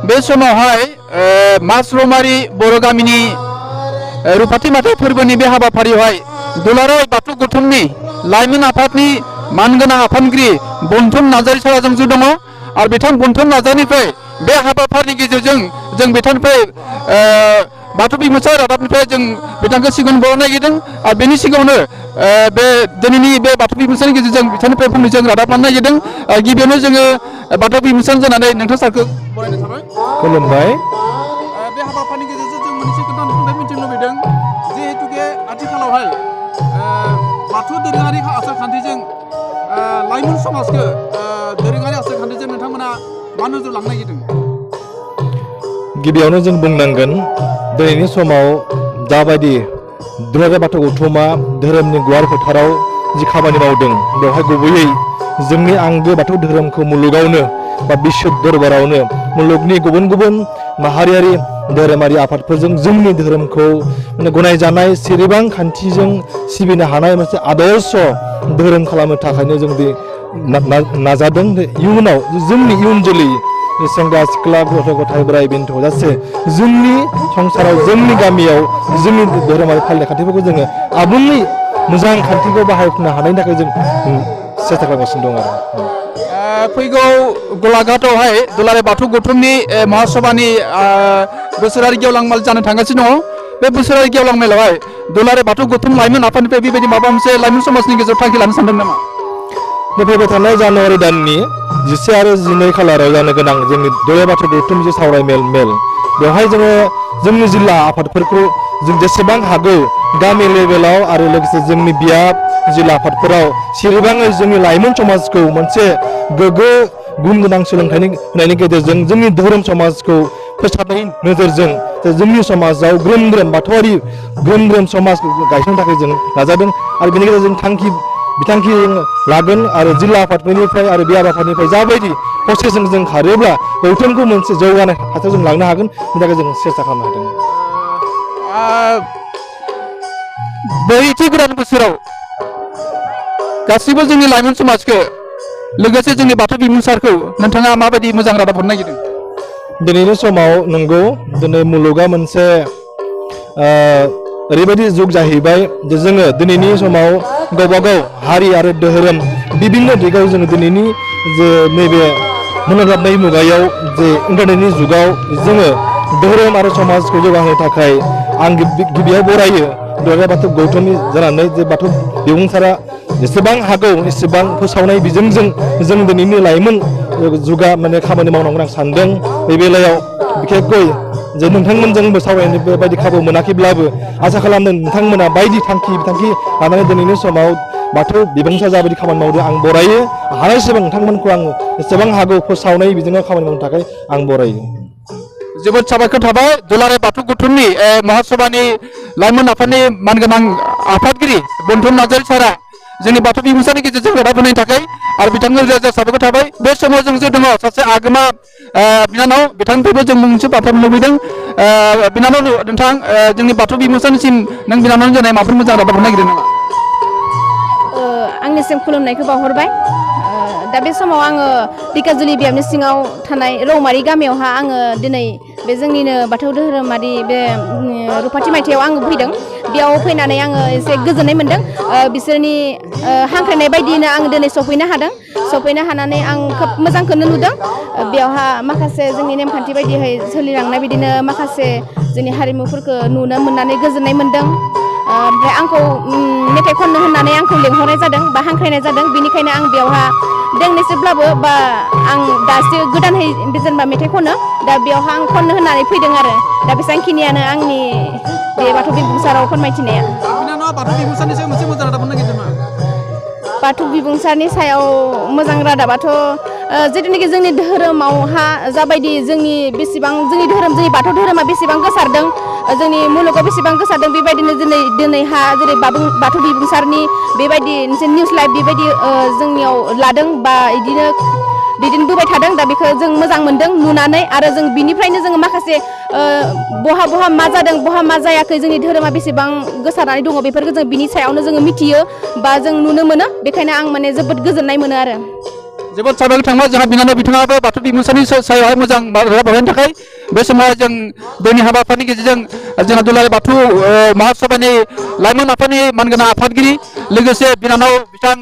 बे समावहाय मास रौमारि बर' गामिनि रुपाथि माथाइ फोरबोनि बे हाबाफारियावहाय दुलाराय बाथौ गौथुमनि लाइमोन आफादनि मानगोनां आफादगिरि बन्धन नार्जारि साराजों ज' दङ आरो बिथां बन्धन नार्जारिनिफ्राय बे हाबाफारिनि गेजेरजों जों बिथांनिफ्राय बाथौ बिमुसा रादाबनिफ्राय जों बिथांखौ सिगां बरायनो नागिरदों आरो बेनि सिगाङावनो बे दिनैनि बे बाथौ बिमुसानि गेजेरजों बिथांनिफ्राय फंनैसो रादाब लानो नागिरदों गिबियावनो जोङो बाथौ बिमुसान जानानै नोंथां सारखौ बरायनाय थाबाय खुलुमबाय बे हाबाफारिनि गेजेरजों जों मोनसे खोथा नोंथांनिफ्राय मिथिनो लुबैदों जिहेतुके आथिखालावहाय बाथौ दोरोङारि आसार खान्थिजों लाइमोन समाजखौ दोरोङारि आसार खान्थिजों नोंथांमोना मा नोजोर लांनो नागिरदों गिबियावनो जों बुंनांगोन दिनैनि समाव जाबायदि दुलाराय बाथौ गौथुमा धोरोमनि गुवार फोथाराव जि खामानि मावदों बेवहाय गुबैयै जोंनि आंगो बाथौ धोरोमखौ मुलुगावनो बा बिश्व दरबारावनो मुलुगनि गुबुन गुबुन माहारियारि धोरोमारि आफादफोरजों जोंनि धोरोमखौ गनायजानाय सिरिबां खान्थिजों सिबिनो हानाय मोनसे आदर्श धोरोम खालामनो थाखायनो जों नाजादों इयुनाव जोंनि इयुन जोलै सेंग्रा सिख्ला गथ' गथाय बोराइ बेन्थ' जासे जोंनि संसाराव जोंनि गामियाव जोंनि धोरोमारि फालिनाय खान्थिफोरखौ जोङो आबुङै मोजां खान्थिखौ बाहायफिननो हानायनि थाखाय जों सेस्था खालामगासिनो दं आरो फैगौ गलाघाटआवहाय दुलाराय बाथौ गौथुमनि महासभानि बोसोरारि गेवलां मेल जानो थांगासिनो दङ बे बोसोरारि गेवलां मेलावहाय दुलाराय बाथौ गौथुम लाइमोन आफादनिफ्राय बेबायदि माबा मोनसे लाइमोन समाजनि गेजेराव थांखि लानो सानदों नामा फैबाय थानाय जानुवारि दाननि 10 आरो 12 खालाराव जानो गोनां जोंनि दुलाराय बाथौ गौथुम जि सावरायमेल मेल बेवहाय जोङो जोंनि जिल्ला आफादफोरखौ जों जेसेबां हागौ गामि लेभेलाव आरो लोगोसे जोंनि बियाब जिल्ला आफादफोराव सिरिबाङै जोंनि लाइमोन समाजखौ मोनसे गोग्गो गुन गोनां सोलोंथाइ होनायनि गेजेरजों जोंनि धोरोम समाजखौ फोसाबनायनि नोजोरजों जोंनि समाजाव ग्रोम ग्रोम बाथौआरि ग्रोम ग्रोम समाज गायसननो थाखाय जों नाजादों आरो बेनि गेजेरजों बिथांखि लागोन आरो जिल्ला आफादनिफ्राय आरो बियाब आफादनिफ्राय जाबायदि प्रसेसजों जों खारोब्ला गौथुमखौ मोनसे जौगानाय थाखोआव जों लांनो हागोन बेनि थाखाय जों सेस्था खालामनो हादों बैथि गोदान बोसोराव गासिबो जोंनि लाइमोन समाजखौ लोगोसे जोंनि बाथौ बिमुसारखौ नोंथाङा माबायदि मोजां रादाब हरनो नागिरदों दिनैनि समाव नंगौ दिनै मुलुगा मोनसे ओरैबायदि जुग जाहैबाय जे जोङो दिनैनि समाव गावबागाव हारि आरो धोरोम बिभिन्न दिगाव जोङो दिनैनि जे नैबे मोनाब्लाबनाय मुगायाव जे इन्टारनेटनि जुगाव जोङो धोरोम आरो समाजखौ जौगाहोनो थाखाय आं गिबियाव बरायो दुलाराय बाथौ गौथुमनि जानानै जे बाथौ बिबुंसारा जेसेबां हागौ एसेबां फोसावनाय बिजोंजों जों दिनैनि लाइमोन जुगा माने खामानि मावनांगौ आं सानदों बे बेलायाव बिखेखयै जे नोंथांमोनजोंबो सावरायनो बेबायदि खाबु मोनाखैब्लाबो आसा खालामदों नोंथांमोना बायदि थांखि लानानै दिनैनि समाव बाथौ बिबुंसार जाबायदि खामानि मावदों आं बरायो हानायसेबां नोंथांमोनखौ आं जेसेबां हागौ फोसावनाय बिजोङाव खामानि मावनो थाखाय आं बरायो जोबोद साबायखर थाबाय दुलाराय बाथौ गौथुमनि महासभानि लाइमोन आफादनि मानगोनां आफादगिरि बन्धन नार्जारि सारा जोंनि बाथौ बिमुसानि गेजेरजों रादाब होनायनि थाखाय आरो बिथांनो रोजा साबायखर थाबाय बे समाव जों जे दङ सासे आगोमा बिनानाव बिथांनिफ्रायबो जों मोनसे बाथ्रा लुबैदों बिनानाव नोंथां जोंनि बाथौ बिमुसानिसिम नों बिनानावनि जानाय माबाफोर मोजां रादाब हरनो नागिरदों नामा आंनिसिम खुलुमनायखौ बावहरबाय दा बे समाव आङो धिकाजुलि बियाबनि सिङाव थानाय रौमारि गामियावहा आङो दिनै बे जोंनिनो बाथौ धोरोमारि बे रुपाथि मायथाइयाव आङो फैदों बेयाव फैनानै आङो एसे गोजोननाय मोन्दों बिसोरनि हांख्रायनाय बायदियैनो आं दिनै सफैनो हानानै आं खोब मोजांखौनो नुदों बेयावहा माखासे जोंनि नेमखान्थि बायदियै सोलिलांनाय बिदिनो माखासे जोंनि हारिमुफोरखौ नुनो मोननानै गोजोननाय मोन्दों ओमफ्राय आंखौ मेथाइ खननो होननानै आंखौ लिंहरनाय जादों बा हांख्रायनाय जादों बेनिखायनो आं बेयावहा दोंनैसोब्लाबो बा आं दासो गोदानहै जेनेबा मेथाइ खनो दा बेयावहा आं खननो होननानै फैदों आरो दा बेसेबांखिनियानो आंनि बे बाथौ बिबुंसाराव फोरमायथिनाया बाथौ बिमुसारनि सायाव मोनसे मोजां रादाब होनो नागिरदों बाथौ बिबुंसारनि सायाव मोजां रादाबाथ' जिथुनाखि जोंनि धोरोमावहा जाबायदि जोंनि धोरोम जोंनि बाथौ धोरोमा बेसेबां गोसारदों जोंनि मुलुगाव बेसेबां गोसारदों बेबायदिनो दिनैहा जेरै बाथौ बिबुंसारनि बेबायदि मोनसे निउस लाइभ बेबायदि जोंनियाव लादों बा बिदिनो दैदेनबोबाय थादों दा बेखौ जों मोजां मोन्दों नुनानै आरो जों बिनिफ्रायनो जोङो माखासे बहा मा जादों बहा मा जायाखै जोंनि धोरोमा बेसेबां गोसारनानै दङ बेफोरखौ जों बिनि सायावनो जोङो मिथियो बा जों नुनो मोनो बेखायनो आं माने जोबोद गोजोननाय मोनो आरो जोबोद साबायखर थांबाय जोंहा बिनानाव बिथाङाबो बाथौ बिमुंसारनि सायावहाय मोजां रायलायनो थाखाय बे समाव जों दिनै हाबाफारिनि गेजेरजों जोंहा दुलाराय बाथौ महासभानि लाइमोन आफादनि मानगोनां आफादगिरि लोगोसे बिनानाव बिथां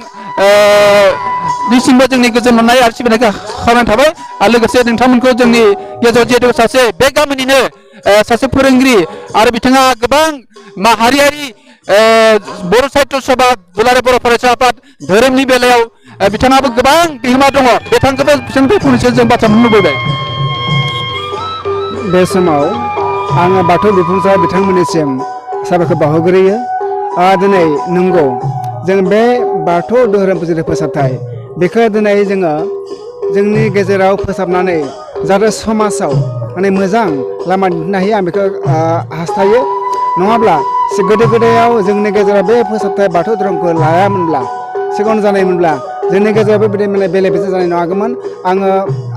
निसिमबो जोंनि गोजोन मोननाय आरो सिबिनायखौ खावलायनाय थाबाय आरो लोगोसे नोंथांमोनखौ जोंनि गेजेराव जिहेतु सासे बे गामिनिनो सासे फोरोंगिरि आरो बिथाङा गोबां माहारियारि बर' साहित्य सभा दुलाराय बर' फरायसा आफाद धोरोमनि बेलायाव बिथाङाबो गोबां बिहोमा दङ बिथांखौबो बिथांनिफ्राय फंनैसो जों बाथ्रा लुबैबाय बे समाव आङो बाथौ बिबुंसार बिथांमोननिसिम साबायखर बावहरग्रोयो दिनै नंगौ जों बे बाथौ धोरोम फुजिनाय फोसाबथाय बेखौ दिनै जोङो जोंनि गेजेराव फोसाबनानै जाहाथे समाजाव माने मोजां लामा दिन्थिनो हायो आं बेखौ हास्थायो नङाब्ला गोदो गोदायाव जोंनि गेजेराव बे फोसाबथाय बाथौ धोरोमखौ लायामोनब्ला सिगाङाव जानायमोनब्ला जोंनि गेजेराव बेबायदि माने बेले बेजे जानाय नङामोन आङो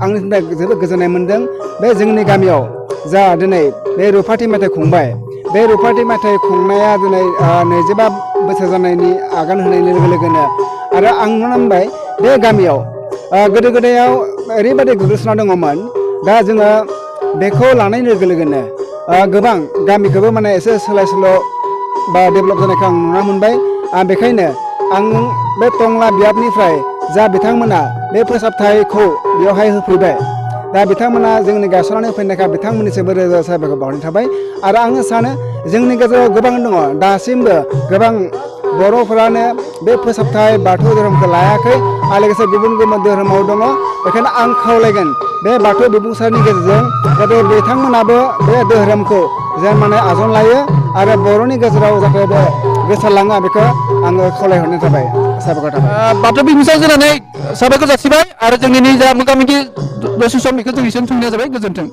आंनिफ्राय जोबोद गोजोननाय मोन्दों बे जोंनि गामियाव जा दिनै बे रुफाथि मेथाइ खुंबाय बे रुफाथि मेथाइ खुंनाया दिनै 25 बोसोर जानायनि आगान होनायनि लोगो लोगोनो आरो आं नुनो मोनबाय बे गामियाव गोदो गोदायाव ओरैबायदि गोग्लैसोना दङमोन दा जोङो बेखौ लानाय लोगो लोगोनो गोबां गामिखौबो माने एसे सोलाय सोल' बा डेभेलप जानायखौ आं नुनो मोनबाय बेखायनो आं बे टंला बियाबनिफ्राय जा बिथांमोना बे फोसाबथायखौ बेवहाय होफैबाय दा बिथांमोना जोंनि गायसननानै होफैनायखाय बिथांमोननिसिमबो रोजा साबायखर बावनाय थाबाय आरो आङो सानो जोंनि गेजेराव गोबां दङ दासिमबो गोबां बर'फोरानो बे फोसाबथाय बाथौ धोरोमखौ लायाखै आरो लोगोसे गुबुन गुबुन धोरोमाव दङ बेखायनो आं खावलायगोन बे बाथौ बिबुंसारनि गेजेरजों जाहाथे बिथांमोनाबो बे धोरोमखौ जेन माने आजावना लायो आरो बर'नि गेजेराव जाहाथे बे गोसारलाङो बेखौ आङो खावलायहरनाय थाबाय साबायखर थाबाय बाथौ बिमुंसार जानानै साबायखर जासिबाय आरो जोंनि जा मोगा मोगि दसे सम बेखौ जों एसेयावनो थुंगिनाय जाबाय गोजोन्थों